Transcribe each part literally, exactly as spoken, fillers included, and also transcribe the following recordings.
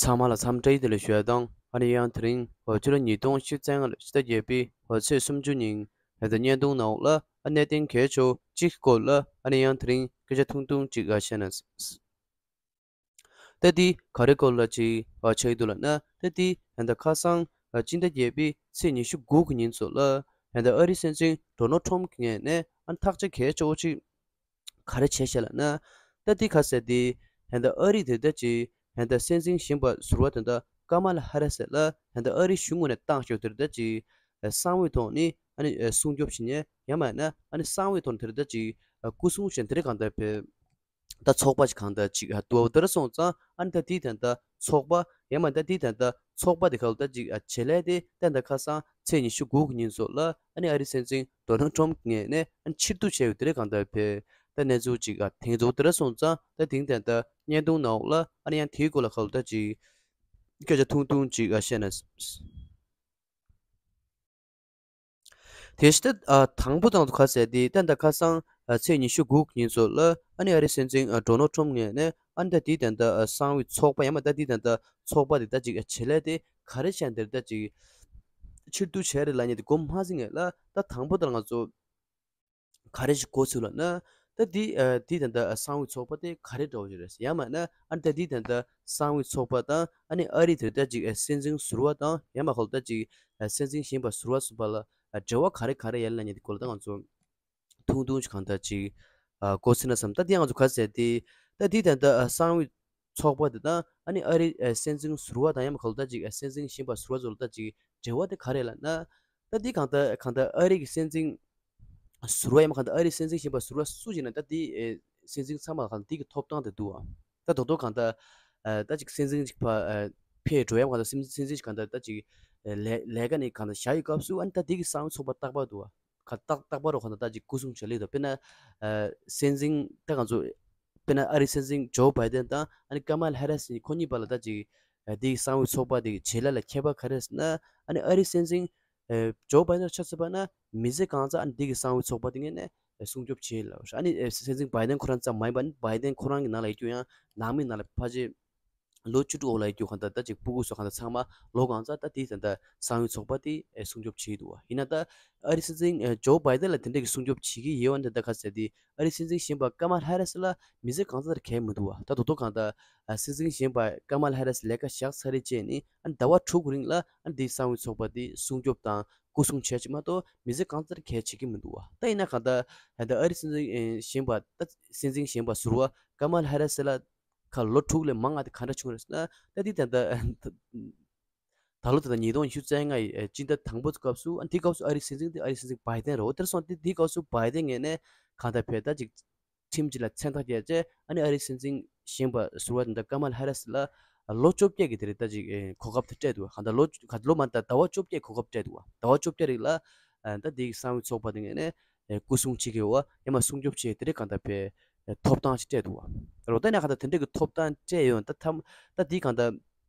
ཚང་མ་ལ་འཚམས་འདྲི་བདེ་ལེགས་ཞུ་ཡ་དང་། ཨ་ནི་ཡང་དེ་རིང་འོ་ཕྱི་ལོ་ཉིས་སྟོང་ཉི་ཤུ་རྩ་ལྔ་ལོའི་ཕྱི་ཟླ་བརྒྱད་པའི་འོ་ཚེས་སུམ་ཅུ་ཉིན་ད་ལྟ་བརྙན་ཐུང་ནང་ལ་ཨ་གནད་དོན་གལ་ཆེ་བོ་གཅིག་སྐོར་ལ་ཨ་ནི་ཡང་དེ་རིང་སྐད་ཆ་ཐུང་ཐུང་ཅིག་ཨ་བཤད་ན། ད་འདི་ག་རེ་སྐོར་ལ་ཅིག་ཨ་ཆགས་ཀྱི་འདུག་ལབ་ན། ད་འདི་ད་ལྟ་ཁ་སང་ཨ་སྤྱི་ཟླ་བརྒྱད་པའི་ཚེས་ཉི་ཤུ་དགུ་གི་ཉིན་ཚོ་ལ་ད་ལྟ་ཨ་རིའི་སྲིད་འཛིན་ཌོ་ནལ་ཊམ་གྱི་ངོས་ནས་ཨ་ཐག་གཅོད་གལ་ཆེ་བོ་ཅིག་ག་རེ་བྱས་ཤག་ལབ་ན། ད་འདི་ག་ཟེར་ཏེ་ད་ལྟ་ཨ་རི་དེ་ད་ཅིག་ད་ལྟ་སྲིད་འཛིན་གཞོན་པ་ཟུར་པ་དེ་ད་ཀ་མ་ལ་ཧ་རི་སི་ལ་ད་ལྟ་ཨ་རིའི་གཞུང་ངོས་ནས་བཏང་ཞོར་དེར་ད་ཅིག་གསང་བའི་ཐོག་ནས་ཨ་ནི་སྲུང་སྐྱོབ་བྱེད་མཁན་ཡང་མིན་ན་ཨ་ནི་གསང་བའི་ཐོག་ནས་དེར་ད་ཅིག་སྐུ་སྲུང་བྱེད་དེ་རེད་གང་ལྟར་བས། ད་ཚོགས་པ་ཞིག་གང་ལྟར་ཅིག་ཨ་འདུག་པ་དེར་སོང་ཙང་ཨ་ནི་ད་འདི་ད་ལྟ་ཚོགས་པ་ཡང་མིན་ད་འདི་ད་ལྟ་ཚོགས་པ་དེ་ག་ལ་ད་ཅིག་ཨ་བྱེད་ལས་དེ་ད་ལྟ་ཁ་སང་ཚེས་ཉི་ཤུ་དགུ་གི་ཉིན་ཚོ་ལ་ཨ་ནི་ཨ་རིའི་སྲིད་འཛིན་ཌོ་ནལ་ཊམ་ངོས་ནས་ཨ་ནི་ཕྱིར་བསྡུ་བྱས་ཡོད་དེ་རེད་གང་ལྟར་བས། ད་གནས་ཚུལ་ཅིག་ཨ་དེང་ཚོ་དེར་སོང་ཙང་ད་དེང་ད་ལྟ་བརྙན་ཐུང་ནང་ལ་ཨ་ནི་ཡང་དེའི་སྐོར་ལ་ག་ལ་ད་ཅིག་སྐད་ཆ་ཐུང་ཐུང་ཅིག་ཨ་བཤད་ན། དེ་བཞིན་ད་ཨ་དང་པོ་དང་དུ་ག་ཟེར་ཏེ་ད་ལྟ་ཁ་སང་ཨ་ཚེས་ཉི་ཤུ་དགུ་གི་ཉིན་ཚོ་ལ་ཨ་ནི་ཨ་རིའི་སྲིད་འཛིན་ཨ་ཌོ་ནལ་ཊམ་ངོས་ནས་ཨ་ནི་ད་འདི་ད་ལྟ་ཨ་གསང་བའི་ཚོགས་པ་ཡང་མིན་ད་འདི་ད་ལྟ་ཚོགས་པ་དེ་ད་ཅིག་ཨ་བྱེད་ལས་དེ་ག་རེ་བྱས་འདིར་ད་ཅིག་ཕྱིར་བསྡུ་བྱས་རེད་ལབ་མཁན་དེ་མགོ་མ་ཚོས་སྔོན་ལ་ད་དང་པོ་དང་ང་ཚོ་ག་རེ་ཞིག་གོ་ཚུལ་ལབ་ན། ད་འདི་ཨ་འདི་ད་ལྟ་གསང་བའི་ཚོགས་པ་དེ་ག་རེ་འདྲ་བོ་ཞིག་རེད། ཡང་མིན་ན་ཨ་ནི་ད་འདི་ད་ལྟ་གསང་བའི་ཚོགས་པ་དང་ཨ་ནི་ཨ་རི་དེ་ད་ཅིག་ཨ་སྲིད་འཛིན་ཟུར་པ་དང་ཡང་མིན་ག་ལ་ད་ཅིག་ཨ་སྲིད་འཛིན་གཞོན་པ་ཟུར་པ་གསུམ་པ་ལ་ཨ་འབྲེལ་བ་ག་རེ་ག་རེ་ཡོད་ལབ་མཁན་དེ་སྐོར་ལ་ད་ང་ཚོ་ཐུང་ཐུང་ཞིག་གང་ལྟར་ཅིག་ཨ་གོ་ཚུལ་ན་བསམ། ད་འདི་ང་ཚོ་ག་ཟེར་ཏེ་ད་འདི་ད་ལྟ་ཨ་གསང་བའི་ཚོགས་པ་དེ་དང་ཨ་ནི་ཨ་རི་ཨ་སྲིད་འཛིན་ཟུར་པ་དང་ཡང་མིན་ག་ལ་ད་ཅིག་ཨ་སྲིད་འཛིན་གཞོན་པ་ཟུར་པ་ཚོ་ལ་ད་ཅིག་འབྲེལ་བ་དེ་ག་རེ་ལབ་ན། ད་འདི་གང་ལྟར་གང་ལྟར་ཨ་རི་གི་སྲིད་འཛིན་ཟུར་པ་ཡང་མིན་གང་ལྟར་ཨ་རིའི་སྲིད་འཛིན་གཞོན་པ་ཟུར་པ་སུ་ཞིག་ན་ད་འདི་ཨེ་སྲིད་འཛིན་ཚང་མ་ལ་གང་ལྟར་འདི་གི་ཐོབ་ཐང་དེ་འདུག་ཨ། ད་རྡོག་རྡོག་གང་ལྟར་ཨ་ད་ཅིག་སྲིད་འཛིན་ཅིག་ཕ་ཨ་ཕེབས་འགྲོ་ཡང་མིན་གང་ལྟར་སྲིད་སྲིད་འཛིན་ཅིག་གང་ལྟར་ད་ཅིག་ཨེ་ལས་ལས་ཀ་ནས་གང་ལྟར་བཞག་ཡོད་སྐབས་སུ་ཨ་ནི་ད་འདི་གི་གསང་བའི་ཚོགས་པ་རྟག་པར་འདུག་ཨ། ག་རྟག་རྟག་པར་རོ་གང་ལྟར་ད་ཅིག་སྐུ་སྲུང་བྱེད་ལེ་འདུག་དཔེར་ན་ཨ་སྲིད་འཛིན་ད་ང་ཚོ་དཔེར་ན་ཨ་རིའི་སྲིད་འཛིན་ཇོ་བྷའི་ཏན་དང་ཨ་ནི་ཀ་མ་ལ་ཧེ་རི་སི་ཁོ་གཉིས་བར་ལ་ད་ཅིག་ཨ་འདི་གི་གསང་བའི་ཚོགས་པ་འདི་གི་བྱེད་ལས་ལ་ཁྱད་པར་ག་རེ་ཟེར་ན། ཨ་ནི་ཨ་རིའི་སྲིད་འཛིན་ཨེ་ཇོ་བྷའི་ཏན་ཆ་མཚོན་པ་ན་མི་ཚེ་གང་ཚ་ཨ་ནི་འདི་གི་གསང་བའི་ཚོགས་པ་འདི་ངོས་ནས་ཨེ་སྲུང་སྐྱོབ་བྱེད་ལ། ཨ་ནི་ཨེ་སྲིད་འཛིན་བྷའི་ཏན་ཁོ་རང་ཙམ་མ་ཡིན་པ་ཨ་ནི་བྷའི་ཏན་ཁོ་རང་གི་ནང་ལ་ཡོད་རྒྱུ་ཡང་ནང་མི་ནང་ལ་ཕལ་ཆེར་ལོ་བཅུ་དྲུག་འོག་ལ་ཡོད་རྒྱུ་གང་ལྟར་ད་ཅིག་སྤུ་གུ་སོགས་གང་ལྟར་ཚང་མ་ལོ་གང་ཚ་ད་འདི་ད་ལྟ་གསང་བའི་ཚོགས་པ་འདི་ཨེ་སྲུང་སྐྱོབ་བྱེད་འདུག་བ། ཡིན་ན་ད་ཨ་རིའི་སྲིད་འཛིན་ཨེ་ཇོ་བྷའི་ཏན་ལ་དེ་འདྲ་གི་སྲུང་སྐྱོབ་བྱེད་ཀྱི་ཡོད་བ་འདི་ད་ག་ཟེར་ཏེ་ཨ་རིའི་སྲིད་འཛིན་གཞོན་པ་ཀ་མ་ལ་ཧེ་རི་སི་ལ་མི་ཚེ་གང་ཚ་ལྟར་གལ་མི་འདུག་བ། ད་རྡོག་རྡོག་གང་ལྟར་ཨ་སྲིད་འཛིན་གཞོན་པ་ཀ་མ་ལ་ཧེ་རི་སི་ལས་ཀ་བཞག་ཚར་རེ་བྱས་ནས་ཨ་ཟླ་བ་དྲུག་གི་རིང་ལ་ཨ་འདི་གསང་བའི་ཚོགས་པ་འདི་སྲུང་སྐྱོབ་དང་སྐུ་སྲུང་བྱས་ཅིག་མ་གཏོགས་མི་ཚེ་གང་ཚ་ལྟར་གལ་བྱེད་ཀྱི་མི་འདུག་བ། ད་ཡིན་ན་གང་ལྟར་ད་ཨ་རིའི་སྲིད་འཛིན་ཨེ་གཞོན་པ་ད་སྲིད་འཛིན་གཞོན་པ་ཟུར་པ་ཀ་མ་ལ་ཧེ་རི་སི་ལ་ཁ་ལོ་དྲུག་ལས་མང་ང་དེ་ག་འདྲ་བྱུང་རེད་ཟེར་ན། ད་འདི་ད་ལྟ་ད་ལོ་ད་ལྟ་ཉིས་སྟོང་ཉི་ཤུ་རྩ་ལྔ་ཡི་ཨེ་སྤྱི་ཟླ་དང་པོ་སྐབས་སུ་ཨ་འདི་སྐབས་སུ་ཨ་རིའི་སྲིད་འཛིན་དེ་ཨ་རིའི་སྲིད་འཛིན་བྷའི་ཏན་རེད། འོ་དེར་སོང་དེ་འདི་སྐབས་སུ་བྷའི་ཏན་ངོས་ནས་གང་ལྟར་བས་ད་ཅིག་ཁྲིམས་གཅིག་ལ་མཚན་རྟགས་བརྒྱབ་བྱས་ཨ་ནི་ཨ་རིའི་སྲིད་འཛིན་གཞོན་པ་ཟུར་པ་དེ་འདྲ་ཀ་མ་ལ་ཧེ་རི་སི་ལ་ལོ་བཅོ་བརྒྱད་ཀྱི་དེ་རིང་ད་ཅིག་ཨེ་གོ་སྐབས་དེ་སྤྲད་འདུག་བ། གང་ལྟར་ལོ་ག་ལོ་མ་ད་ཟླ་བ་བཅོ་བརྒྱད་གོ་སྐབས་སྤྲད་འདུག་བ། ཟླ་བ་བཅོ་བརྒྱད་རིང་ལ་ཨ་ད་འདི་གི་གསང་བའི་ཚོགས་པ་དེ་ངོས་ནས་ཨེ་སྐུ་སྲུང་བྱེད་ཀྱི་ཡོད་བ། ཡང་མ་སྲུང་སྐྱོབ་བྱེད་དེ་རིང་གང་ལྟར་བས་ཨེ་ཐོབ་ཐང་ཞིག་སྤྲད་འདུག་བ། རོ་ད་ནས་གང་ལྟར་དེ་འདྲ་གི་ཐོབ་ཐང་སྤྲད་ཡོད་ད་ཐམ་ད་འདི་གང་ལྟར་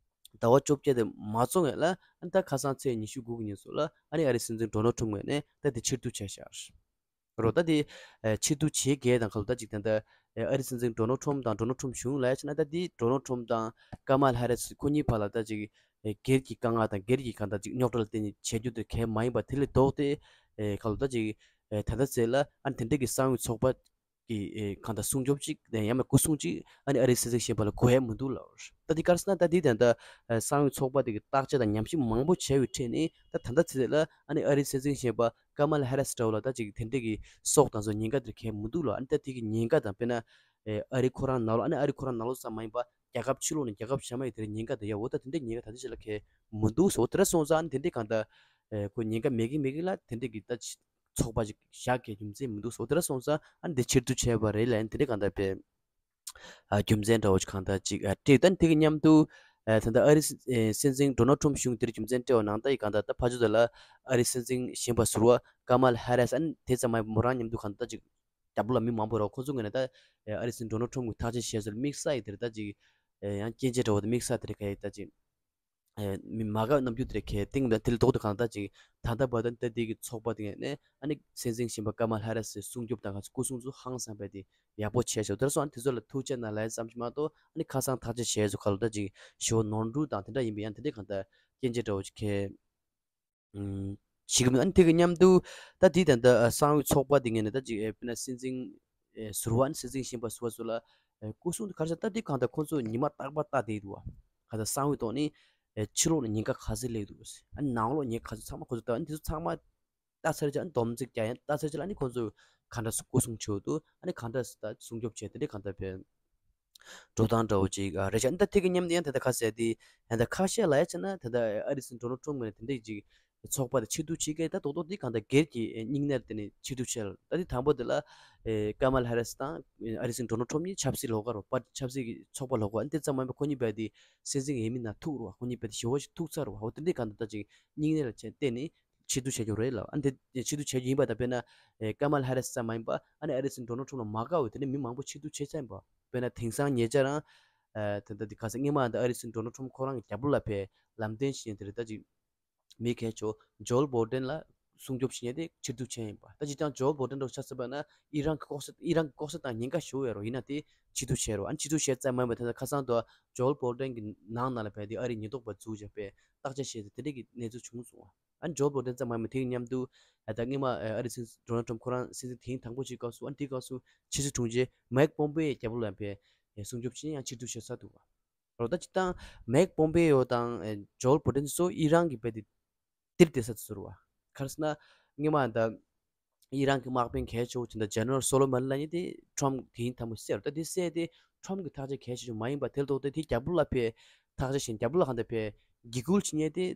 ཟླ་བ་བཅོ་བརྒྱད་དེ་མ་རྫོགས་སྔོན་ལ་ཨ་ནི་ད་ཁ་སང་ཚེས་ཉི་ཤུ་དགུ་གི་ཉིན་སོགས་ལ་ཨ་ནི་ཨ་རིའི་སྲིད་འཛིན་ཌོ་ནལ་ཊམ་ངོས་ནས་ད་དེ་ཕྱིར་བསྡུ་བྱས་ཤག་རོ། ད་དེ་ཨེ་ཕྱིར་བསྡུ་བྱེད་དགོས་དང་ག་ལ་ད་ཅིག་ད་ལྟ་ཨེ་ཨ་རིའི་སྲིད་འཛིན་ཌོ་ནལ་ཊམ་དང་ཌོ་ནལ་ཊམ་གཞུང་ལ་ཡ་ཕྱིན་ན་ད་དེ་ཌོ་ནལ་ཊམ་དང་ཀ་མ་ལ་ཧེ་རི་སི་ཁོ་གཉིས་བར་ལ་ད་ཅིག་ཨེ་སྒེར་གྱི་དཀའ་ངལ་དང་སྒེར་གྱི་གང་ལྟར་ཅིག་རྙོག་དྲ་ལ་བརྟེན་ནས་བྱེད་རྒྱུ་དེ་གལ་མ་ཡིན་པ་དེ་ལས་ལྡོག་སྟེ་ཨེ་ག་ལ་ད་ཅིག་ཨེ་ད་ལྟ་ཚེ་ལ་ཨ་ནི་དེ་འདྲ་གི་གསང་བའི་ཚོགས་པ་གི་ཨེ་གང་ལྟར་སྲུང་སྐྱོབ་ཅིག་ཡང་མིན་སྐུ་སྲུང་ཅིག་ཨ་ནི་ཨ་རིའི་སྲིད་འཛིན་གཞོན་པ་ལ་དགོས་ཡ་མི་འདུག་ལབ། ད་འདི་ག་རེ་ཟེར་ན་ད་འདི་ད་ལྟ་ཨེ་གསང་བའི་ཚོགས་པ་དེ་གི་བརྟག་དཔྱད་དང་ཉམས་ཞིབ་མང་པོ་བྱས་པའི་ཁྲོད་ནས་ད་ད་ལྟ་ཚེ་ལ་ཨ་ནི་ཨ་རིའི་སྲིད་འཛིན་གཞོན་པ་ཀ་མ་ལ་ཧེ་རི་སི་འདྲ་བོ་ལ་ད་ཅིག་དེ་འདྲ་གི་སྲོག་དང་སོགས་ཉེན་ཁ་དེ་གལ་མི་འདུག་ལབ། ཨ་ནི་ད་དེ་གི་ཉེན་ཁ་དང་དཔེར་ན་ཨེ་ཨ་རི་ཁོ་རང་ནང་ལོགས་ཨ་ནི་ཨ་རི་ཁོ་རང་ནང་ལོགས་ཙམ་མ་ཡིན་པ་རྒྱལ་ཁབ་ཕྱི་ལོགས་ནས་རྒྱལ་ཁབ་གཞན་མ་ཡི་དེ་རིང་ཉེན་ཁ་དེ་ཡ་འོ་ད་དེ་འདྲའི་ཉེན་ཁ་ད་ལྟ་ཅིག་ལ་གལ་མི་འདུག་ཟེར། འོ་དེ་འདྲ་སོང་ཙང་ཨ་ནི་དེ་འདྲའི་གང་ལྟར་ཨེ་ཁོ་ཉེན་ཁ་མེད་གི་མེད་གི་ལ་དེ་འདྲའི་གི་ད་ཚོགས་པ་ཅིག་བཞག་གི་རྒྱུ་མཚན་མི་འདུག་ཟེར། འོ་དེ་འདྲ་སོང་ཙང་ཨ་ནི་དེ་ཕྱིར་བསྡུ་བྱས་པ་རེད་ལ་ཨ་ནི་དེ་འདྲའི་གང་ལྟར་པའི་ཨ་རྒྱུ་མཚན་འདྲ་བོ་ཅིག་གང་ལྟར་ཅིག་ཨ་སྤྲད། ད་ནི་དེ་གི་མཉམ་དུ་ཨ་ད་ལྟ་ཨ་རིའི་སྲིད་ཨེ་སྲིད་འཛིན་ཌོ་ནལ་ཊམ་གཞུང་དེར་རྒྱུ་མཚན་སྤྲད་པ་ནང་ལྟར་ཡི་གང་ལྟར་ད་ཕར་ཕྱོགས་དེ་ལ་ཨ་རིའི་སྲིད་འཛིན་གཞོན་པ་ཟུར་པ་ཀ་མ་ལ་ཧེ་རི་སི་ཨ་ནི་དེ་ཙམ་མ་ཡིན་མོ་རང་མཉམ་དུ་གང་ལྟར་ཅིག་རྒྱབ་ལོགས་ལ་མི་མང་པོ་རོ་ཁོ་ཚོ་ངོས་ནས་ད་ཨ་རིའི་སྲིད་འཛིན་ཌོ་ནལ་ཊམ་གྱི་ཐག་གཅོད་བྱས་ཚུལ་དམིགས་བསལ་ཡི་དེར་ད་ཅིག་ཡང་སྐྱོན་ཆ་འདྲ་བོ་དེ་དམིགས་བསལ་དེར་ག་ཡི་ད་ཅིག་ ཨེ་མི་མ་དགའ་རྣམ་འགྱུར་དེ་འདྲ་གས་སྟེང་དུ་དེ་ལ་ལྡོག་སྟེ་གང་ལྟར་ཅིག་ད་ལྟ་བར་དུ་ད་དེ་གི་ཚོགས་པ་དེ་ནས་ཨ་ནི་སྲིད་འཛིན་གཞོན་པ་ཀ་མ་ལ་ཧ་རི་སི་སྲུང་སྐྱོབ་དང་གང་སྐུ་སྲུང་ཚོ་ཧང་སངས་པའི་དེ་ཡག་པོ་བྱས་ཤག་དེར་སོང་ཨ་ནི་དེ་ཚོ་ལ་ཐུགས་རྗེ་གནང་ལབ་ཙམ་ཞིག་མ་གཏོགས་ཨ་ནི་ཁ་སང་ཐག་གཅོད་བྱས་ཚོ་ག་ལ་ད་ཅིག་ཞོ་ནོར་འཁྲུལ་དང་དེ་འདྲ་ཡིན་པའི་ཡང་དེ་འདྲའི་གང་ལྟར་སྐྱོན་བརྗོད་འདྲ་བོ་ཅིག་གས། ཞིག་མིན་ཨ་ནི་དེ་གི་མཉམ་དུ་ད་དེ་ད་ལྟ་གསང་བའི་ཚོགས་པ་དེ་ངོས་ནས་ད་ཅིག་དཔེར་ན་སྲིད་འཛིན་ཟུར་པ་ཨ་ནི་སྲིད་འཛིན་གཞོན་པ་ཟུར་པ་ཚོ་ལ་སྐུ་སྲུང་དེ་ག་རེ་ཟེར་ད་དེ་གང་ལྟར་ཁོང་ཚོ་ཉི་མ་རྟག་པར་ལྟ་བསྡད་འདུག་བ། གང་ལྟར་གསང་བའི་ཐོག་ནས་ཕྱི་ལོགས་ནས་ཉེན་ཁ་ག་ཚོད་སླེབས་འདུག་ཨ་ནི་ནང་ལོགས་ཉེན་ཁ་ག་ཚོད་ཚང་མ་ཁོང་ཚོ་ལྟ་ཨ་ནི་དེ་ཚོ་ཚང་མ་ལྟ་ཚར་རྗེས་ཨ་ནི་སྡོམ་རྩིས་རྒྱག་ཡང་ལྟ་ཚར་རྗེས་ལ་ཨ་ནི་ཁོང་ཚོས་གང་འདྲ་སྐུ་སྲུང་བྱེད་འདུག་ཨ་ནི་གང་འདྲ་ད་སྲུང་སྐྱོབ་བྱས་དེ་འདྲའི་གང་ལྟར་བས། འགྲོ་སྟངས་འདྲ་བོ་ཅིག་ཨ་རེད་ཤག་ཨ་ནི་ད་དེ་གི་མཉམ་དུ་ཡང་ད་ལྟ་ཁ་གསལ་དེ་ཡང་ད་ཁ་ཤས་ལ་ཡ་བྱས་ན་ད་ལྟ་ཨ་རི་སྲིད་འཛིན་ཌོ་ནལ་ཊམ་ངོས་ནས་དེ་འདྲ་ཅིག་ཚོགས་པ་དེ་ཕྱིར་བསྡུ་བྱེད་མཁན་ད་རྡོག་རྡོག་དེ་གང་ལྟར་སྒེར་གྱི་སྙིང་ནད་དེ་ནས་ཕྱིར་བསྡུ་བྱས་ལ་ད་དེ་དང་པོ་དེ་ལ་ཀ་མ་ལ་ཧ་རི་སི་དང་ཨ་རི་སྲིད་འཛིན་ཌོ་ནལ་ཊམ་གཉིས་ཆབ་སྲིད་ལོགས་ཀ་རོ་པར་ཆབ་སྲིད་ཀྱི་ཚོགས་པ་ལོགས་ཀ་ཨ་ནི་དེ་ཙམ་མ་ཡིན་པར་ཁོ་གཉིས་བས་དེ་སྲིད་འཛིན་འོས་མི་ནང་ཐུག་རོ་ཁོ་གཉིས་བས་དེ་ཞེ་པོ་ཞིག་ཐུག་ཚར་རོ་འོ་དེ་འདྲའི་གང་ལྟར་ད་ཅིག་སྙིང་ནད་ལ་བརྟེན་ནས། ཕྱིར་བསྡུ་བྱས་ཀྱི་རེད་ལ། ཨ་ནི་དེ་ཕྱིར་བསྡུ་བྱས་ཀྱི་ཡིན་པ་དང་དཔེར་ན་ཀ་མ་ལ་ཧ་རི་སི་ཙམ་མ་ཡིན་པ་ཨ་ནི་ཨ་རི་སྲིད་འཛིན་ཌོ་ནལ་ཊམ་ལ་མ་དགའ་བའི་དེ་འདྲ་མི་མང་པོ་ཕྱིར་བསྡུ་བྱས་ཚར་ཡིན་པ། དཔེར་ན་དེང་སང་ཉེ་ཆར་རང་ཨ་ད་ལྟ་འདི་ག་ས་སྔོན་མ་ད་ཨ་རི་སྲིད་འཛིན་ཌོ་ནལ་ཊམ་ཁོ་རང་གི་རྒྱབ་ལོགས་ལ་ཕེབས་ལམ་སྟོན་བྱེད་མཁན་དེ་རེད་ད་ཅིག་མི་གལ་ཆེ་ཇོལ་བྷོ་ཌེན་ལ་སྲུང་སྐྱོབ་བྱེད་མཁན་དེ་ཕྱིར་བསྡུ་བྱས་ཡིན་པ། ད་ཅི་ཅང་ཇོལ་བྷོ་ཌེན་འདྲ་ཆ་བཞག་པ་ན་ཨི་རན་གྱི་ལྐོག་ཟ་ཨི་རན་གྱི་ལྐོག་ཟ་དང་ཉེན་ཁ་ཞུ་ཡ་རོ་ཡིན་ན་དེ་ཕྱིར་བསྡུ་བྱས་རོ་ཨ་ནི་ཕྱིར་བསྡུ་བྱས་ཙམ་མ་ཡིན་པ་ད་ལྟ་ཁ་སང་དུ་ཇོལ་བྷོ་ཌེན་གྱི་ནང་ན་ལ་ཕེབས་དེ་ཨ་རིའི་ཉེན་རྟོག་པ་འཛུལ་བྱས་པའི་བརྟག་དཔྱད་བྱས་ཏེ་དེ་འདྲ་གི་གནས་ཚུལ་བྱུང་སོང་བ། ཨ་ནི་ཇོ་བྷོ་ཌེན་ཙམ་མ་ཡིན་པར་དེའི་མཉམ་དུ་ཨ་ད་སྔོན་མ་ཨ་རི་སྲིད་འཛིན་ཌོ་ནལ་ཊམ་ཁོ་རང་སྲིད་འཛིན་དེའི་དང་པོ་ཅིག་སྐབས་སུ་ཨ་ནི་དེའི་སྐབས་སུ་ཕྱི་སྲིད་དྲུང་ཆེ་མའེག་པོམ་པེའི་རྒྱབ་ལོགས་ལ་ཕེབས་སྲུང་སྐྱོབ་བྱས་ཡང་ཕྱིར་བསྡུ་བྱས་ཚར་འདུག་བ། རོ་ད་སྤྱིར་བཏང་མའེག་པོམ་པེ་ཡོ་དང་ཨ་ཇོལ་བྷོ་ཌེན་སོགས་ཨི་རན་གྱི་དཔེ་དེ་དིར་དེ་ས་ཚུར་བ། ག་རེ་ཟེར་ན་སྔོན་མ་ད་ཨི་རན་གྱི་དམག་དཔོན་གལ་ཆེ་བོ་ཅིག་ད་ཇེ་ནེ་རལ་སོ་ལོ་མན་ལབ་མཁན་དེ་ཊམ་དེ་ཡིན་དང་པོ་བསད་རོ། ད་དེ་བསད་དེ་ཊམ་གྱི་ཐག་གཅོད་གལ་ཆེ་ཆུང་མ་ཡིན་པ་དེ་ལ་ལྡོག་སྟེ་དེ་རྒྱབ་ལོགས་ལ་ཕེབས་ཐག་གཅོད་བྱས་རྒྱབ་ལོགས་ལ་གང་ལྟར་ཕེབས་འཇིགས་སྐུལ་བྱེད་མཁན་དེ་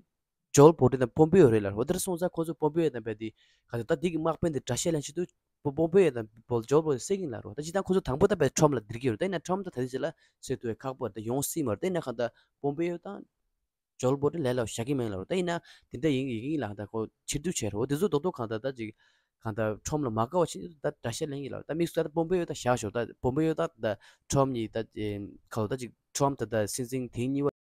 ཇོལ་བྷོ་ཌེན་དང་པོམ་པེ་ཡོ་རེད་ལ་རོ། དེར་སོང་ཙང་ཁོ་ཚོ་པོམ་པེ་ཡོ་དང་བས་དེ་ག་ཚོད་ད་དེ་གི་དམག་དཔོན་དེ་དགྲ་ཤ་ལེན་ཆེད་དུ་པོ་པོམ་པེ་ཡོ་དང་བོ་ཇོལ་བྷོ་ཌེན་བསད་ཀྱིན་ལ་རོ། ད་ཅི་ད་ཁོ་ཚོ་དང་པོ་ད་བས་ཊམ་ལ་དིར་གྱི་རོ། ད་ཡིན་ན་ཊམ་ད་ད་དེ་ཅི་ལ་བསད་ཐུབ་པའི་ཁག་པོ་ད་ཡོང་སྲིད་མ་རེད། ད་ཡིན་ན་གང་ལྟར་པོམ་པེ་ཡོ་དང་ཇོལ་བྷོ་ཌེན་ལས་སླ་བོ་བཞག་གི་མེད་ལ་རོ། ད་ཡིན་ན་དེ་འདྲ་ཡིན་ཡིན་ཡིན་ལ་ད་ཁོ་ཕྱིར་བསྡུ་བྱས་རོ། དེ་ཚོ་རྡོག་རྡོག་གང་ལྟར་ད་ཅིག་གང་ལྟར་ཊམ་ལ་མ་དགའ་བ་ཞིག་ད་དགྲ་ཤ་ལེན་གྱི་ལ་རོ། ད་དམིགས་སུ་ད་པོམ་པེ་ཡོ་ད་བཞག་ཞོར་ད་པོམ་པེ་ཡོ་ད་ད་ཊམ་གཉིས་ད་ཁ་ལོ་ད་ཅིག་ཊམ་ད་ད་སྲིད་འཛིན་དེ་གཉིས་པ།